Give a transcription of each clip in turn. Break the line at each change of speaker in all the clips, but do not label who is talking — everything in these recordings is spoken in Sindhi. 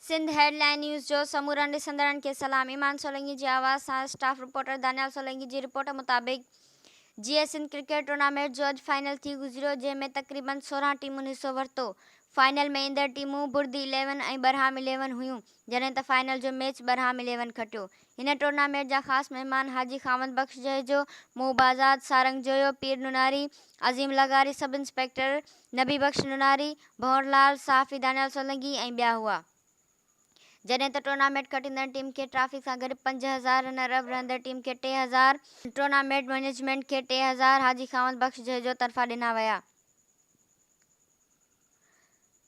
سنڌ هيڊ لائين نيوز جو سمورن ڏسندڙن کي سلام ايمان سولنگي جي آواز سان اسٽاف رپورٽر دانيال سولنگي جي رپورٽ مطابق جيئي سنڌ ڪرڪيٽ ٽورنامينٽ جو اڄ فائنل ٿي گذريو جنهن ۾ تقريبن 16 ٽيمن حصو ورتو فائنل ۾ ايندڙ ٽيمون بردي اليون ۽ ٻرهام اليون هيون جڏهن ته فائنل جو ميچ ٻرهام اليون کٽيو هن ٽورنامينٽ جا خاص مهمان حاجي خاوند بخش جهيجو، محب آزاد، سارنگ جويو، پير نوناري، عظيم لغاري، سب انسپيڪٽر نبي بخش نوناري، ڀنور لال، صحافي دانيال سولنگي ۽ ٻيا هئا. جڏهن ته ٽورنامينٽ کٽيندڙ ٽيم کي ٽرافي سان گڏ 5000 رنر اپ رهندڙ ٽيم کي 3000، ٽورنامينٽ مئنيجمينٽ کي 3000 حاجي خاوند بخش جهيجو طرفان ڏنا ويا.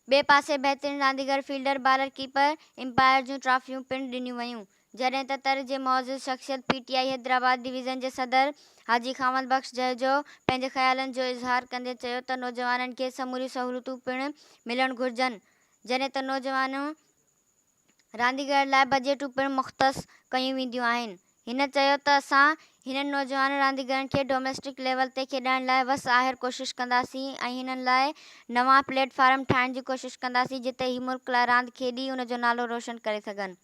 ٻئي پاسي بهترين رانديگر، فيلڊر، بالر، ڪيپر، امپائر جون ٽرافيون پڻ ڏنيون ويون. جڏهن ته تر جي معزز شخصيت P T I Hyderabad division جي صدر حاجي خاوند بخش جهيجو پنهنجي خيالن جو اظهار ڪندي چيو ته نوجوانن کي سموريون سهولتون پڻ ملڻ گهرجن جڏهن ته نوجوان رانديگر لاء بجيٽون پڻ مختص ڪيون وينديون آهن. هن چيو ته اسان هنن نوجوان رانديگرن کي ڊوميسٽڪ ليول تي کيڏائڻ لاء وس آهر ڪوشش ڪنداسين ۽ هنن لاء نوان پليٽ فارم ٺاهڻ جي ڪوشش ڪنداسين جتي هي ملڪ لاء راند کيڏي ان جو نالو روشن ڪري سگهن.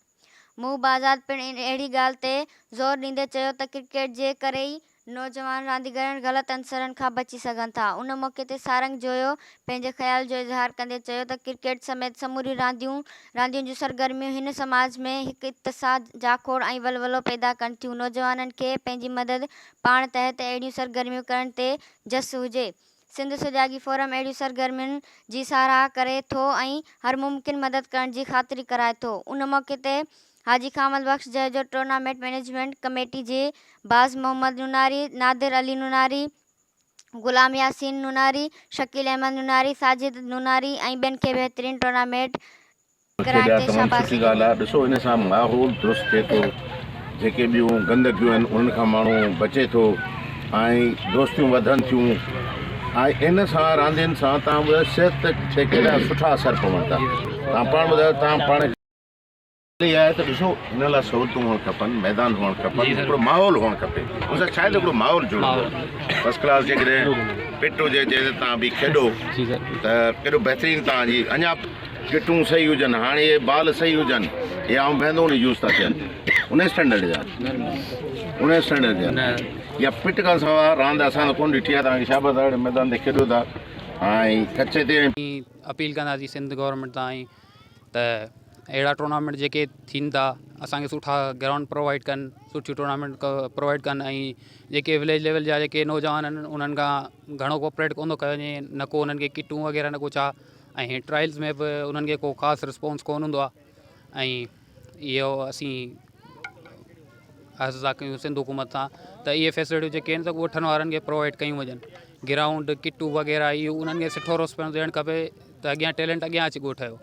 محب آزاد پڻ اهڙي ڳالهه تي زور ڏيندي چيو ته ڪرڪيٽ جي ڪري ئي نوجوان رانديگرن غلط عنصرن کان بچي سگهن ٿا. ان موقعي تي سارنگ جويو پنهنجي خيال جو اظهار ڪندي چيو ته ڪرڪيٽ سميت سموريون رانديون راندين جون سرگرميون هن سماج ۾ هڪ اتساهه، جاکوڙ ۽ ولولو پيدا ڪن ٿيون. نوجوانن کي پنهنجي مدد پاڻ تحت اهڙيون سرگرميون ڪرڻ تي جس هجي. سنڌ سجاڳي فورم اهڙيون سرگرمين جي ساراهه ڪري ٿو ۽ هر ممڪن مدد ڪرڻ جي خاطري ڪرائي ٿو. ان موقعي تي حاجي خامد بخش جهجو ٽورنامينٽ مئنيجمينٽ ڪميٽي جي باز محمد نوناري، نادر علي نوناري، غلام ياسين نوناري، شڪيل احمد نوناري، ساجد نوناري ۽ ٻين کي بهترين ٽورنامينٽ ڪرائڻ
کيڏيا
تي
تمام
شاباسي
سٺي ڳالهه
ڏني.
آهي ڏسو ان سان ماحول درست ٿئي ٿو جيڪي ٻيون گندگيون آهن انهن کان ماڻهو بچي ٿو ۽ دوستيون وڌن ٿيون ۽ ان سان راندين سان تان ٻڌايو صحت تي ڪيڏا سٺا اثر پون ٿا تان پاڻ ٻڌايو تان پاڻ اها آهي ته ڏسو ان لاء سهولتون هئڻ کپن ميدان هئڻ کپن هڪڙو ماحول هئڻ کپي ان سان ڇا آهي ته هڪڙو ماحول جڙندو فرسٽ ڪلاس جيڪڏهن پٽ هجي جنهن تي تان به کيڏو ته ڪيڏو بهترين تان جي اڃا ڪٽون صحيح هجن هاڻي اهي بال صحيح هجن اهي آئون بهندو ان يوز ٿا ٿين ان اسٽينڊرڊ جا ان اسٽينڊرڊ جا يا پٽ کان سوا راند اسان ته ڪون ڏٺي آهي توهان کي شابس آهي ميدان تي کيڏو ٿا ۽ ڪچي تي
اپيل ڪنداسين سنڌ گورنمينٽ تائين ته اهڙا ٽورنامينٽ جيڪي ٿين ٿا اسانکي سٺا گرائونڊ پرووائيڊ ڪن سٺيون ٽورنامينٽ پرووائيڊ ڪن ۽ جيڪي وليج ليول جا جيڪي نوجوان آهن انهن کان گهڻو ڪوآپريٽ ڪونه ٿو ڪيو وڃي نه ڪو انهن کي ڪٽون وغيره نه ڪو ڇا ۽ ٽرائلز ۾ به انهن کي ڪو خاص رسپانس ڪونه هوندو آهي ۽ اهو اسين عرض ٿا ڪيون سنڌ حڪومت سان ته اهي فيسلٽيون جيڪي آهن ته ڳوٺن وارن کي پرووائيڊ ڪيون وڃن گرائونڊ ڪٽون وغيره اهو انهن کي سٺو رسپانس ڏيڻ کپي ته اڳيان ٽيلنٽ اڳيان اچي ڳوٺ جو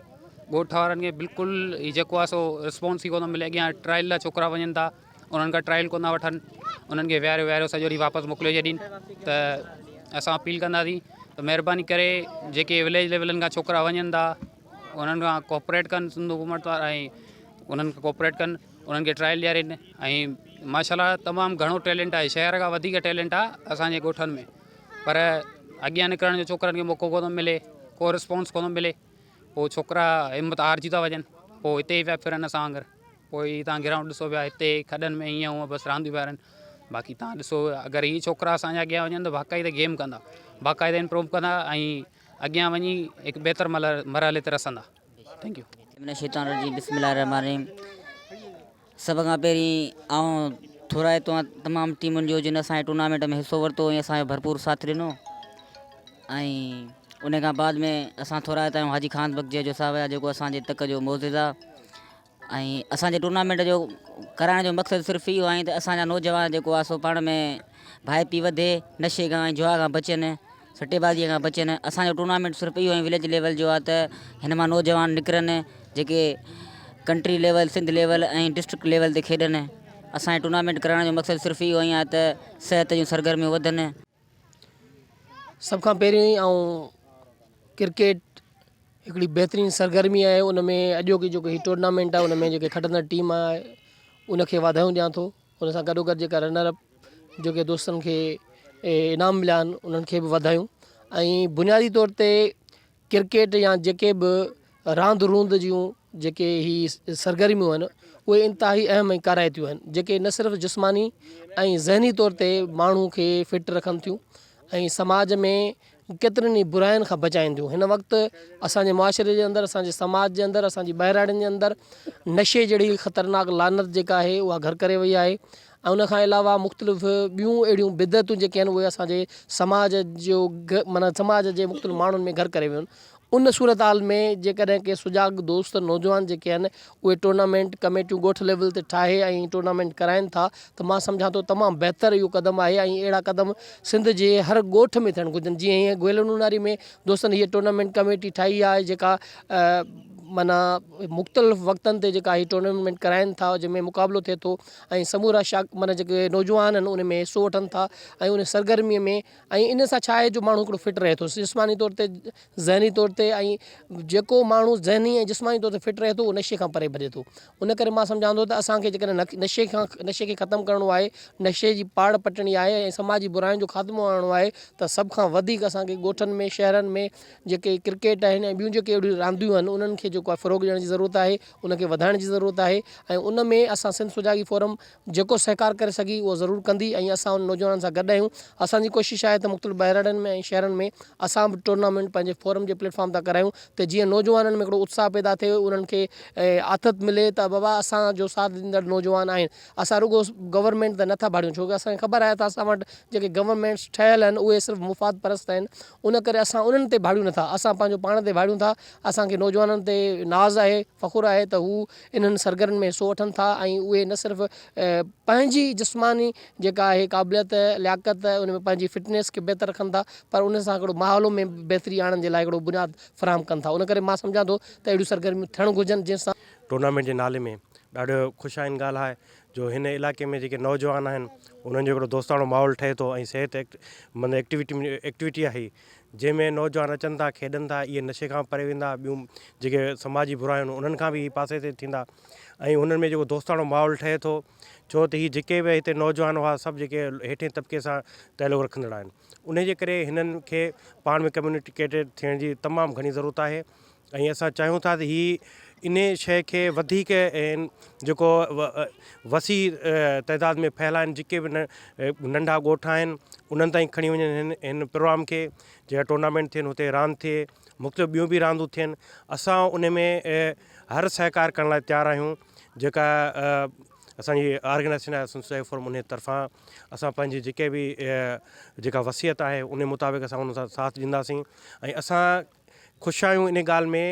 ڳوٺ وارن کي بلڪل هي جيڪو آهي سو رسپانس ئي ڪونه ٿو ملي اڳيان ٽرائل لاء ڇوڪرا وڃن ٿا انهن کان ٽرائل ڪونه ٿا وٺن انهن کي ويهاريو ويهاريو سڄو ڏينهن واپس موڪليو ڇڏين ته اسان اپيل ڪنداسين ته مهرباني ڪري جيڪي وليج ليولن کان ڇوڪرا وڃن ٿا انهن کان ڪوآپريٽ ڪن سنڌ حڪومت وارا ۽ انهن کان ڪوآپريٽ ڪن انهن کي ٽرائل ڏيارين ۽ ماشاء الله تمام گهڻو ٽيلنٽ آهي شهر کان وڌيڪ ٽيلنٽ آهي اسانجي ڳوٺن ۾ پر اڳيان نڪرڻ جو ڇوڪرن کي موقعو ڪونه ٿو ملي ڪو رسپانس ڪونه ٿو ملي پوء ڇوڪرا همت هارجي ٿا وڃن پوء هتي ئي پيا ڦرن اسان وانگر پوء هي تان گرائونڊ ڏسو پيا هتي کڏن ۾ هيئن هونئن بس رانديون پيا رهن باقي تان ڏسو اگر هي ڇوڪرا اسانجا اڳيان وڃن ته باقاعده گيم ڪندا باقاعده امپروو ڪندا ۽ اڳيان وڃي هڪ بهتر مرحلي تي رسندا thank you.
من الشيطان الرجيم بسم الله الرحمن الرحيم سڀ کان پهرين آئون ٿورائتو آهيان تمام ٽيمن جو جن اسان جي ٽورنامينٽ ۾ حصو ورتو ۽ اسان جو ڀرپور ساٿ ڏنو ۽ ان کان بعد ۾ اسان ٿورائتا آهيون حاجي خان بخش جو صاحب جا جيڪو اسان جي تڪ جو معزز آهي ۽ اسان جي ٽورنامينٽ جو ڪرائڻ جو مقصد صرف اهو آهي ته اسان جا نوجوان جيڪو آهي سو پاڻ ۾ ڀائپي وڌي نشي کان ۽ جوا کان بچن سٽي بازي کان بچن اسان جو ٽورنامينٽ صرف اهو وليج ليول جو آهي ته هن مان نوجوان نڪرن جيڪي country level Sindh level ۽ district level تي کيڏن اسان جي ٽورنامينٽ ڪرائڻ جو مقصد صرف اهو ئي آهي ته صحت جون سرگرميون وڌن.
سڀ کان پهرين آئون ڪرڪيٽ هڪڙي بهترين سرگرمي آهي ان ۾ اڄوڪي جيڪو هي ٽورنامينٽ آهي ان ۾ جيڪي کٽندڙ ٽيم آهي ان کي واڌايون ڏيان ٿو ان سان گڏو گڏ جيڪا رنر اپ جيڪي دوستن کي انعام مليا آهن انهن کي به واڌايون ۽ بنيادي طور تي ڪرڪيٽ يا جيڪي به راند روند جون جيڪي هي سرگرميون آهن اهي انتهائي اهم ۽ ڪارائتيون آهن جيڪي نه صرف جسماني ۽ ذهني طور تي ماڻهو کي فٽ رکن ٿيون ۽ سماج ۾ ڪيترين ئي براين کان بچائين ٿيون هن وقت اسان جي معاشري جي اندر اسان جي سماج جي اندر اسان جي ٻهراڙين جي اندر نشي جهڙي خطرناڪ لعنت جيڪا آهي اها گهر ڪري وئي آهي ۽ ان کان علاوه مختلف ٻيون اهڙيون بدعتون جيڪي آهن اهي اسان جي سماج جو معنيٰ سماج جي مختلف ماڻهن ۾ گهر ڪري ويون آهن ان صورتحال ۾ جيڪڏهن ڪي سجاڳ دوست نوجوان جيڪي آهن اهي ٽورنامينٽ ڪميٽيون ڳوٺ ليول تي ٺاهي ۽ ٽورنامينٽ ڪرائين ٿا ته مان سمجهان ٿو تمام بهتر اهو قدم آهي ۽ اهڙا قدم سنڌ جي هر ڳوٺ ۾ ٿيڻ گهرجن جيئن هيئن گويلو نوناري ۾ دوستن هيء ٽورنامينٽ ڪميٽي ٺاهي آهي جيڪا معنيٰ مختلف وقتن تي جيڪا هي ٽورنامينٽ ڪرائين ٿا جنهن ۾ مقابلو ٿئي ٿو ۽ سمورا شاگ معنيٰ جيڪي نوجوان آهن ان ۾ حصو وٺن ٿا ۽ ان سرگرمي ۾ ۽ ان سان ڇا آهي جو ماڻهو هڪڙو فٽ رهي ٿو جسماني طور تي ذهني طور تي ۽ جيڪو ماڻهو ذهني ۽ جسماني طور تي فٽ رهي ٿو اهو نشي کان پري ڀڄي ٿو ان ڪري مان سمجهان ٿو ته اسان کي جيڪڏهن نشي کان نشي کي ختم ڪرڻو آهي نشي جي پاڙ پٽڻي آهي ۽ سماجي براين جو خاتمو آڻڻو آهي ته سڀ کان وڌيڪ اسان کي ڳوٺن ۾ شهرن ۾ جيڪي ڪرڪيٽ آهن ۽ ٻيون جيڪي اهڙيون رانديون آهن انهن کي جيڪو آهي فروغ ڏيڻ جي ضرورت آهي ان کي وڌائڻ جي ضرورت آهي ۽ ان ۾ اسان سنڌ سجاڳي فورم جيڪو سهڪار ڪري سگهي اهو ضرور ڪندي ۽ اسان انهن نوجوانن سان گڏ آهيون اسان جي ڪوشش آهي ته مختلف ٻهراڙين ۾ ۽ شهرن ۾ اسان به ٽورنامينٽ پنهنجي فورم جي پليٽ فارم تان ڪرايون ته جيئن نوجوانن ۾ هڪڙو اتساهه پيدا ٿئي انهن کي آٿت ملي ته بابا اسان جو ساٿ ڏيندڙ نوجوان آهن اسان رڳو گورنمينٽ تي نٿا ڀاڙيون ڇو ته اسان کي خبر آهي ته اسان وٽ جيڪي گورنمينٽس ٺهيل آهن اهي صرف مفاد پرست آهن ان ڪري اسان انهن تي ڀاڙيون نٿا اسان پنهنجو پاڻ تي ڀاڙيون ٿا اسان کي نوجوانن تي ناز آهي فخر آهي ته هو انهن سرگرمين ۾ حصو وٺن ٿا ۽ اهي نه صرف پنهنجي جسماني جيڪا آهي قابليت لياقت ان ۾ پنهنجي فٽنيس کي بهتر رکن ٿا پر ان سان هڪڙو ماحول ۾ بهتري آڻڻ جي لاء هڪڙو بنياد فراهم ڪن ٿا ان ڪري مان سمجهان ٿو ته اهڙيون سرگرميون ٿيڻ گهرجن جنهن سان
ٽورنامينٽ جي نالي ۾ ڏاڍو خوش آئند ڳالهه آهي جو هن علائقي ۾ جيڪي نوجوان آهن انهن جو هڪڙو دوستاڻو ماحول ٺهي ٿو ۽ صحت مند ايڪٽيوٽي ايڪٽيوٽي آهي جنهن ۾ نوجوان اچن ٿا کيڏن ٿا اهي نشي کان پري ويندا ٻيون جيڪي سماجي برايون آهن انهن کان به هي پاسي تي ٿيندا ۽ انهن ۾ جيڪو دوستاڻو ماحول ٺهي ٿو ڇو ته هي جيڪي به هتي نوجوان هئا سڀ جيڪي هيٺين طبقي سان تعلق رکندڙ آهن ان جي ڪري هنن کي پاڻ ۾ ڪميونيڪيٽيڊ ٿيڻ جي تمام گهڻي ضرورت آهي ۽ اسان چاهيون ٿا ته هي انهي شيء کي وڌيڪ جيڪو وسيع تعداد ۾ ڦهلائن جيڪي به ننڍا ڳوٺ آهن انهن تائين کڻي وڃن هن هن پروگرام کي جيڪا ٽورنامينٽ ٿين هتي راند ٿئي مختلف ٻيون به راندون ٿين اسان ان ۾ هر سهڪار ڪرڻ لاء تيار آهيون جيڪا اسانجي آرگنائيزيشن آهي سنڌ فورم ان طرفان اسان پنهنجي جيڪي به جيڪا وصيت آهي ان مطابق اسان ان سان ساٿ ڏينداسين ۽ اسان خوش آهيون ان ڳالهه ۾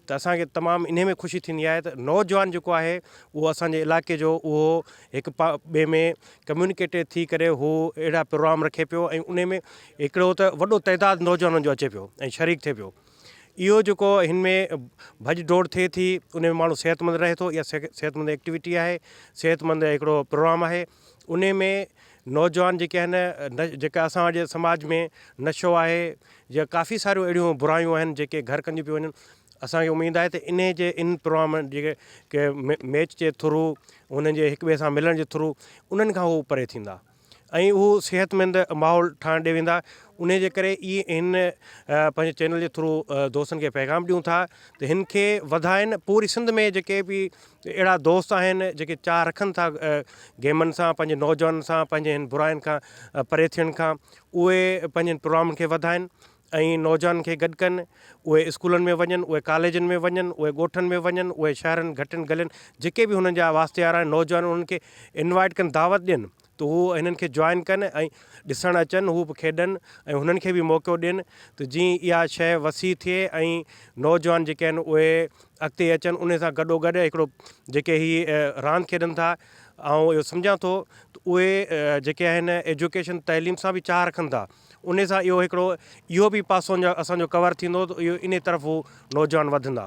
ته اسان کي تمام انهي ۾ خوشي ٿيندي آهي ته نوجوان جيڪو آهي اهو اسان جي علائقي جو اهو هڪ ٻئي ۾ ڪميونيڪيٽيڊ ٿي ڪري هو اهڙا پروگرام رکي پيو ۽ انهي ۾ هڪڙو ته وڏو تعداد نوجوانن جو اچي پيو ۽ شريڪ ٿئي پيو اهو جيڪو هن ۾ ڀڄ ڊوڙ ٿئي ٿي ان ۾ ماڻهو صحت مند رهي ٿو اها صحت مند ايڪٽيوٽي آهي صحت مند هڪڙو پروگرام آهي انهي ۾ نوجوان جيڪي آهن جيڪا اسان جي سماج ۾ نشو آهي يا ڪافي ساريون اهڙيون برايون آهن جيڪي گهر ڪنديون پيون وڃن اسان کي اميد آهي ته انهي جي ان پروگرام جيڪي ميچ جي ٿرو انهن جي هڪ ٻئي سان ملڻ جي ٿرو انهن کان هو پري ٿيندا ۽ هو صحت مند ماحول ٺاهڻ ڏي ويندا انهي جي ڪري ئي هن پنهنجي چينل جي ٿرو دوستن کي پيغام ڏيون ٿا ته هن کي وڌائن پوري سنڌ ۾ جيڪي به اهڙا دوست آهن جيڪي چاهه رکن ٿا گيمن سان پنهنجي نوجوانن سان پنهنجي هن براين کان پري ٿيڻ کان اهي پنهنجن پروگرامن کي وڌائن ۽ نوجوانن کي گڏ ڪن اهي اسڪولن ۾ وڃن اهي ڪاليجن ۾ وڃن اهي ڳوٺن ۾ وڃن اهي شهرن گهٽين گلين جيڪي به هنن جا واسطيار آهن نوجوان انهن کي انوائٽ ڪن دعوت ڏين ته هو هنن کي جوائن ڪن ۽ ڏسڻ اچن هو به کيڏن ۽ هنن کي به موقعو ڏين ته جيئن اها شيء وسيع ٿئي ۽ نوجوان جيڪي آهن اهي اڳتي اچن انهي سان گڏو گڏ هڪڙو جيڪي هي راند کيڏن ٿا آئون اهو سمجهان ٿو ته اهي جيڪي آهن ايجوڪيشن تعليم سان به چاهه رکن ٿا انهي سان اهو هڪڙو اهو به پاسو اسان جو ڪور ٿيندو ته اهو انهي طرف هو نوجوان وڌندا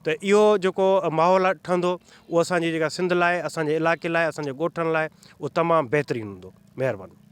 ته اهو جيڪو ماحول ٺهندو اهو اسان جي جيڪا سنڌ لاء اسان جي علائقي لاء اسان جي ڳوٺن لاء اهو تمام بهترين هوندو مهرباني.